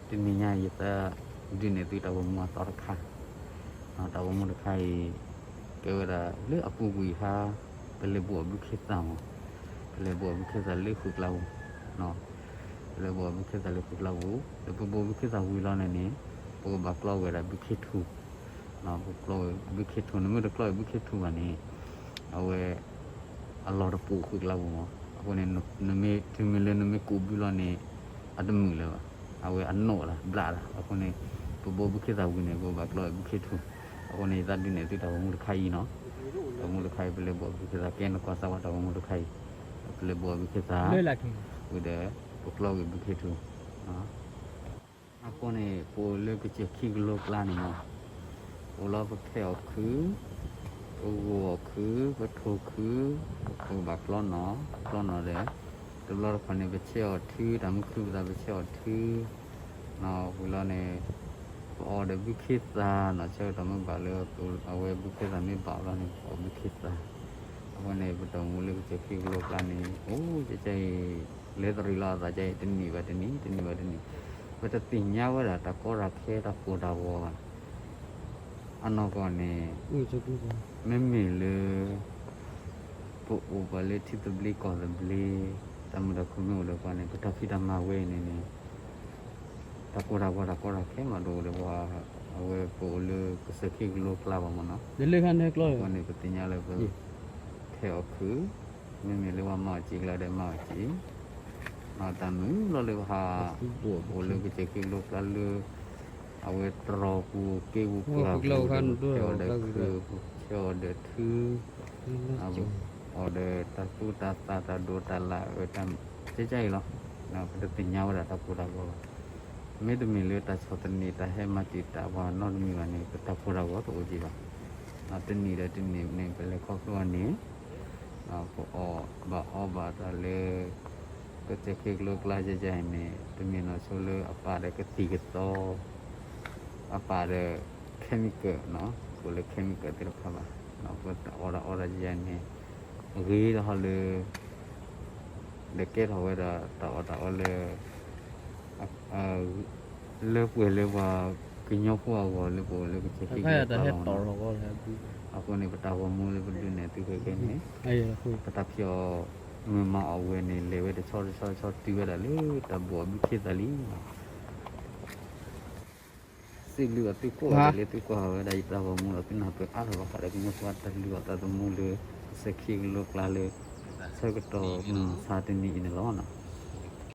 တနံၤညါအံၤ ယသးဒုးနဲၣ်သုတၢ်ဂီၤမူအသီတခါ, တၢ်ဂီၤမူတခါအံၤ ကဲဝဲဒၣ်လၢအပူၤကွံာ်အခါ ပလဲၤဘိးအဘုခ့သၣ်မး, ပလဲၤဘိးအဘုခ့သၣ်လၢဃုာ်ကျါပူၤ, ပလဲၤဘိးအဘုခ့သၣ်လၢဃုာ်ကျါပူၤ, ဒီးပဘိးဘုခ့သၣ်ဝံၤလီၤန့ၣ်န့ၣ် ပကဘၣ်ကျီဝဲဒၣ်ဘုခ့ထူၣ်, ပကျီဝဲဘုခ့ထူၣ်, နမ့ၢ်တကျီဝဲဘုခ့ထူၣ်ဘၣ်န့ၣ် အဝဲ အလီၢ်တပိာ်ဃုာ်ကျါပူၤမး, အဃိန့ၣ် နမ့ၢ်တုၤမ့ၢ်လၢနမ့ၢ်ကူးဘုလီၤန့ၣ် အတမုာ်လၢၤဘၣ်, အဝဲအနိးတၢ်ဘျးတၢ်, အဃိန့ၣ် ပဘိးဘုခ့သၣ်ဝံၤန့ၣ် ပဘၣ်ကျီဝဲဘုခ့ထူၣ်, အဃိန့ၣ် ယသးဒုးနဲၣ်သုတၢ်ဂီၤမူတခါအံၤနီၤ, တၢ်ဂီၤမူတခါအံၤ ပလဲၤဘိးဘုခ့သၣ် ကဲနကွၢ်စၢ်ဝဲတၢ်ဂီၤမူတခါအံၤ, ပလဲၤဘိးဘုခ့သၣ် ဝံၤဒီး ပကျီဝဲဘုခ့ထူၣ် အဃိန့ၣ် ပအိၣ်လၢကစၢၢ်ခံကလိကျါန့ၣ်မး, ပအိၣ်လီၤပခဲအီၣ်ခု, ပဂိၢ်အီၣ်ခု, ပထိၣ်ခု, ပကဘၣ်ကျီနီၤ, ကျီနီၤဒီး တဘျီတခီၣ်န့ၣ် ပဆဲးအီၣ်ထု, တၢ်မုၢ်ခုပသးပဆဲးအီၣ်ထု, ဝံၤလီၤန့ၣ် ပအီၣ်ဒီးဘုခ့သၣ်နီၤ, ဆၢကတီၢ်မ့ၢ်ဘၣ်လၢ အဝဲဘုခ့သၣ်မ့ၢ်ဘၣ်လီၤန့ၣ် ပအီၣ်ဘုခ့သၣ်, အဃိန့ၣ် ပတၢ်အိၣ်မူလၢကစၢၢ်ခံကလိကျါန့ၣ် အိၣ်ကဲကဲအံၤ လဲၤတရံးလီၤအသးကဲအံၤ တနံၣ်ဘၣ်တနံၣ် တနံၣ်ဘၣ်တနံၣ်, ပတသ့ၣ်ညါဝဲဒၣ်တၢ်ကီတၢ်ခဲတၢ်ကိၢ်တၢ်ဂီၤဘၣ်, အနီၢ်ကီၢ်န့ၣ် မ့မ့ၢ်လၢ ပအိၣ်ဘၣ်လၢထံသဘျ့ကီၢ်သဘျ့, တၢ်မုာ်တၢ်ခုၣ်မ့ၢ်အိၣ်လၢပှၤန့ၣ် ပတၢ်ဖံးတၢ်မၤဝဲအံၤန့ၣ်န့ၣ် တၢ်ကိၢ်တၢ်ဂီၤတၢ်ကီတၢ်ခဲမးတအိၣ်ဒီးပှၤ, အဝဲပအိၣ်လၢကစၢၢ်ခံကလိကျါဘၣ်မးနီၤ, အဃိန့ၣ် ပသ့ၣ်ညါလၢပ ထဲအီၣ်ခု, မ့မ့ၢ်လၢပှၤမၤအီၣ်စံာ်ကျါဒီးမၤအီၣ်စံာ်, မၤတၢ်မုာ်လီၤလၢပဟး, ပအိၣ်လၢကစၢၢ်ခံကလိကျါလၢ အဝဲတြီၤပူၤက့ပူၤကျါပူၤဒီး ပဆဲးအီၣ်ဒီးခု, ပဆဲးအီၣ်ဒီးထု, အီၣ်ဒီးတၢ်သူတၢ်သၣ်တၢ်ဒိးတၢ်လၣ်ဝဲတၢ်, ကဲကဲအံၤလီၤ, ပတသ့ၣ်ညါဝဲဒၣ်တၢ်ကိၢ်တၢ်ဂီၤဘၣ်, မ့တမ့ၢ်လၢတၢ်ဆီၣ်သနံးတၢ်ဟဲမၤတံာ်တာ်ပှၤနီတမံၤဘၣ်န့ၣ် ပတၢ်ကိၢ်တၢ်ဂီၤတအိၣ်က့ၤဘၣ်, တနံၣ်ဒီးတနံၣ်န့ၣ် ပလဲၤခီဖျိအီၤန့ၣ် ပအီၣ်ဘၣ်အီဘၣ်တၢ်လၢ ကစၢၢ်ခံကလိကျါယဲယဲအံၤန့ၣ် တမ့ၢ်နီၢ်ဆိလၢအပာ်ဒီးကသံၣ်ကသီ, အပာ်ဒီး chemical နီၤ, အိၣ်လၢ chemical သ့ၣ်တဖၣ်ဘၣ်, ပအီၣ်တၢ်အီတၢ်ယဲယဲအံၤန့ၣ် ဂ့ၤထီၣ်လၢ ဒီးကဲထီၣ်ဝဲဒၣ်တၢ်အီၣ်တၢ်အီလၢ လၢပှဲၤလၢပှၤကညီဖိအဂီၢ်လၢပအိၣ်လၢကစၢၢ်ခံကလိကျါလီၤ. အဃိန့ၣ် ပတၢ်ဂီၤမူလၢပဒုးနဲၣ်သုခဲကနံၣ်န့ၣ် ပတၢ်ဖံးအီၣ်မုာ်မၤအီၣ်ဝဲန့ၣ် လဲၤဝဲတဆီတဆီတဆီတုၤဝဲဒၣ်လၢတၢ်ဘိၣ်အဘုခ့သၣ်လံ. စံးဘျုးအီၤသုကိးဂၤဒဲးလၢသုကွၢ်ဝဲဒၣ်ယတၢ်ဂီၤမူဒီး သုနၢ်ပၢၢ်အါထီၣ်ဘၣ်ဃးဒီးကညီဖိအတၢ်လုၢ်အီၣ်သးသမူလၢ ကစၢၢ်ခံကလိကျါလၢ ဆၢကတီၢ်မုၢ်မဆါတနံၤအံၤန့ၣ်လီၤ.